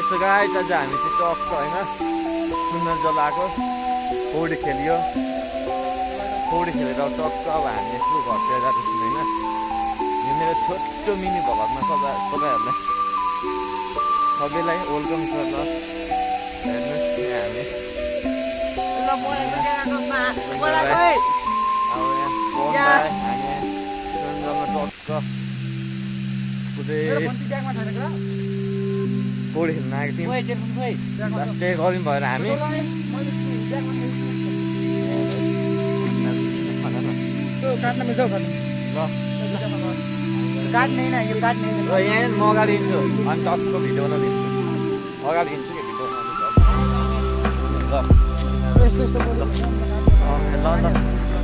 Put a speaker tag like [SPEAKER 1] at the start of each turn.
[SPEAKER 1] so guys आज हामी चाहिँ टक्क होइन सुन्दर जल आएको पौडी खेलियो पौडी खेलेर टक्क अब हामी यस्तो घरतिर जाँदैछौँ होइन यो मेरो छोटो मिनी भ्लगमा सबैलाई वेलकम छ ल हेर्नुहोस् हामी अब यहाँ हामी सुन्दरमा टक्क कुदै पौडी खेल्न आएको थियौँ लास्टै गऱ्यौँ भएर हामी यहाँ म अगाडि हिँड्छु अनि टक्क भिडियो बनाइदिन्छु अगाडि हिँड्छु कि भिडियो बनाउँछु ल ल ल